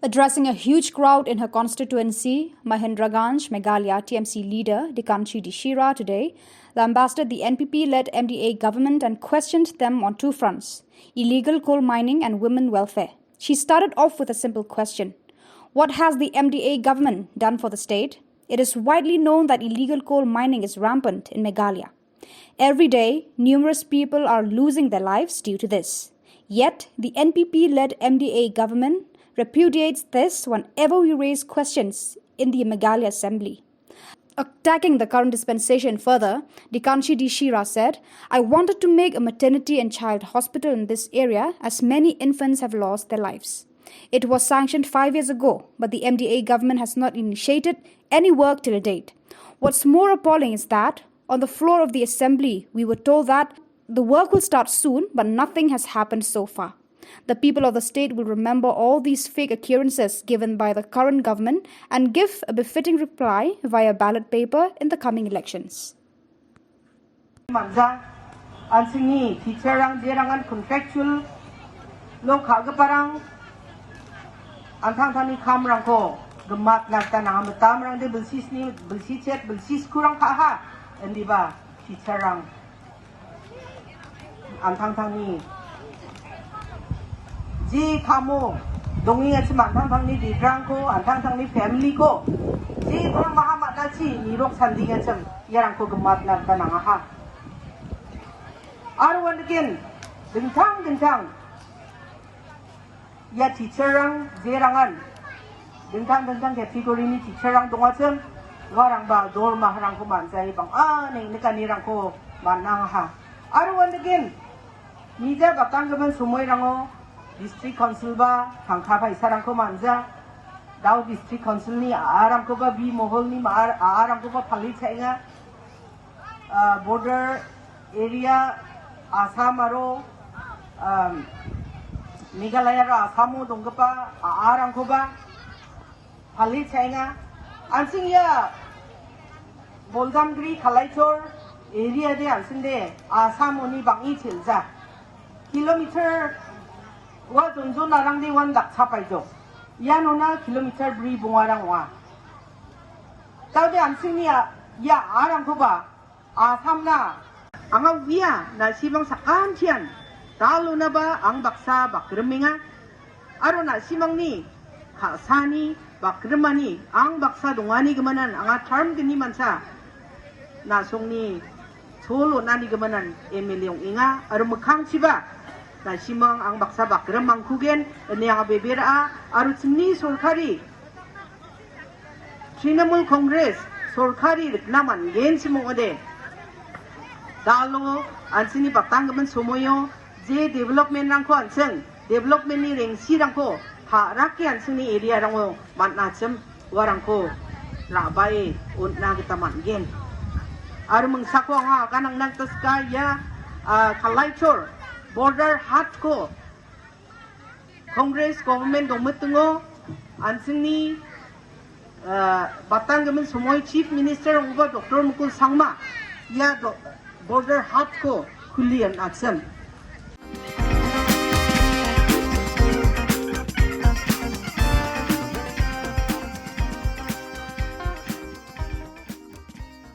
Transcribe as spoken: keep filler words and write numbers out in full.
Addressing a huge crowd in her constituency, Mahendraganj, Meghalaya T M C leader Dikanshi Dishira today lambasted the N P P-led M D A government and questioned them on two fronts: illegal coal mining and women welfare. She started off with a simple question: "What has the M D A government done for the state?" It is widely known that illegal coal mining is rampant in Meghalaya. Every day, numerous people are losing their lives due to this. Yet, the N P P-led M D A government repudiates this whenever we raise questions in the Meghalaya Assembly. Attacking the current dispensation further, Dikanshi Dishira said, "I wanted to make a maternity and child hospital in this area, as many infants have lost their lives. It was sanctioned five years ago, but the M D A government has not initiated any work till date. What's more appalling is that on the floor of the assembly, we were told that the work will start soon, but nothing has happened so far. The people of the state will remember all these fake occurrences given by the current government and give a befitting reply via ballot paper in the coming elections." Manja, an·chingni teacher-rang jerangan contractual-o ka·giparang an·tangtangni kamrangko gimatna gita nanga. Mitamrangde bilsisni, bilsichet, bilsiskurang ka·aha, indiba teacher-rang an·tangtangni je kamo dongengachim, an·tangtangni didrangko, an·tangtangni family-ko je dormaha man·achi nirok sandingachim iarangko gimatna gita nangaha. Aro uandake dingtang dingtang ia teacher-rang jerangan dingtang dingtang category-ni teacher-rang dongachim, uarangba dormaharangko man·jai bang·a neng·nikanirangko man·angaha. Aro uandake nija batanggimin somoirango district council-ba tangka paisarangko man·ja. Dao district council-ni a·arangkoba, B Moholni ma-, a·arangkoba pale cha·enga. Ah, border area Assam aro, um, Meghalaya aro Assamo donggipa a·arangkoba pale cha·enga. An·ching ia Boljamgri, Kalaichor area de an·chingde Assamoni bang·e chel·ja. Kilometer ua jonjon narangde uan dakchapaijok. Ianona kilometer bri bongarang ong·a. Daode an·chingni a-, ia a·arangkoba Assamna anga uia, na·simang sakantian dal·onaba ang baksa bakrimenga. Aro na·simangni ka·sani bakrimani ang baksa dongani gimanan anga term gni mancha na·songni chol on·ani gimanan M L A ong·enga. Aro mikkangchiba na·simang ang baksa bakrim mangkugen ine anga bebera·a. Aro chingni sorkari Trinamool Congress sorkari rikna man·genchim ong·ode. Dalo an·chingni batanggimin somoio je development-rangko an·ching, development-ni rengsirangko ta·rake an·chingni area-rango man·achim uarangko ra·bae on·na gita man·gen. Aro mingsako anga aganangna gita sika ia, ah, Kalaichor border hat-ko Congress government dongmitingo an·chingni, eh, batanggimin somoi Chief Minister ong·gipa Doctor Mukul Sangma ia do-, border hat-ko kuli on·achim.